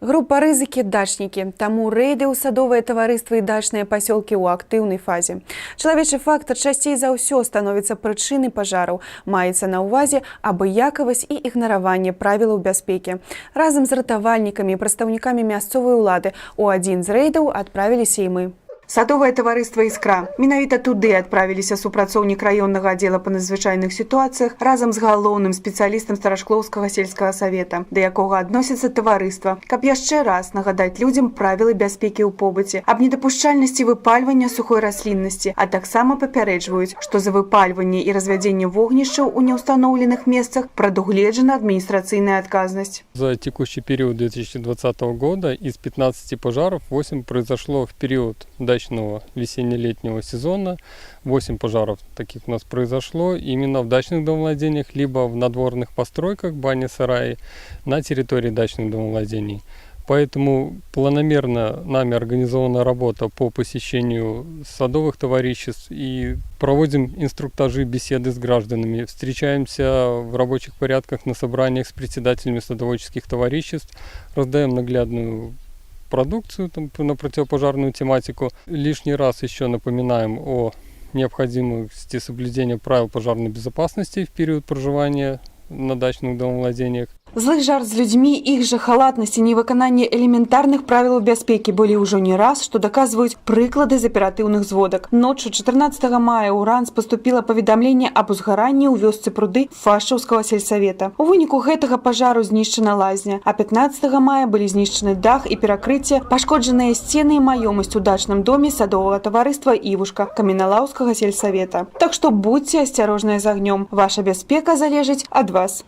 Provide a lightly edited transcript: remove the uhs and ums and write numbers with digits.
Група рызыкі — дачнікі, таму рэйды ў садовыя таварыствы і дачныя пасёлкі ў актыўнай фазе. Чалавечы фактар часцей за ўсё становіцца прычынай пажараў. Маецца на ўвазе абыякавасць і ігнараванне правілаў бяспекі. Разам з ратавальнікамі і прадстаўнікамі мясцовай улады у адзін з рэйдаў адправіліся і мы. Садовае таварыства «Іскра». Менавіта туды адправіліся супрацоўнік раённага аддзела па надзвычайных сітуацыях разам з галоўным спецыялістам Старашклоўскага сельскага савета, да якога адносіцца таварыства, каб яшчэ раз нагадаць людзям правілы бяспекі ў побыце, аб недапушчальнасці выпальвання сухой расліннасці, а таксама папярэджваюць, што за выпальванне і развядзенне вогнішчаў у неўстаноўленых месцах прадугледжана адміністрацыйная адказнасць. За текущий период 2020 года из 15 пожаров 8 произошло в период дачного весенне-летнего сезона. 8 пожаров таких у нас произошло именно в дачных домовладениях либо в надворных постройках, бани, сараи на территории дачных домовладений. Поэтому планомерно нами организована работа по посещению садовых товариществ, и проводим инструктажи, беседы с гражданами, встречаемся в рабочих порядках на собраниях с председателями садоводческих товариществ, раздаем наглядную продукцию там на противопожарную тематику. Лишний раз еще напоминаем о необходимости соблюдения правил пожарной безопасности в период проживания на дачных домовладениях. Злы жарт з людзьмі, іх жа халатнасць і невыкананне элементарных правілаў бяспекі былі ўжо не раз, што даказваюць прыклады з аператыўных зводак. Ноччу 14 мая ў РАНС паступіла паведамленне аб узгаранні ў вёсцы Пруды Фашчаўскага сельсавета. У выніку гэтага пажару знішчана лазня, а 15 мая былі знішчаны дах і перакрыцце, пашкоджаныя сцены і маёмасць у дачным доме садовага таварыства «Івушка» Каменалаўскага сельсавета. Так што будзьце асцярожныя з агнём. Ваша бяспека залежыць ад вас.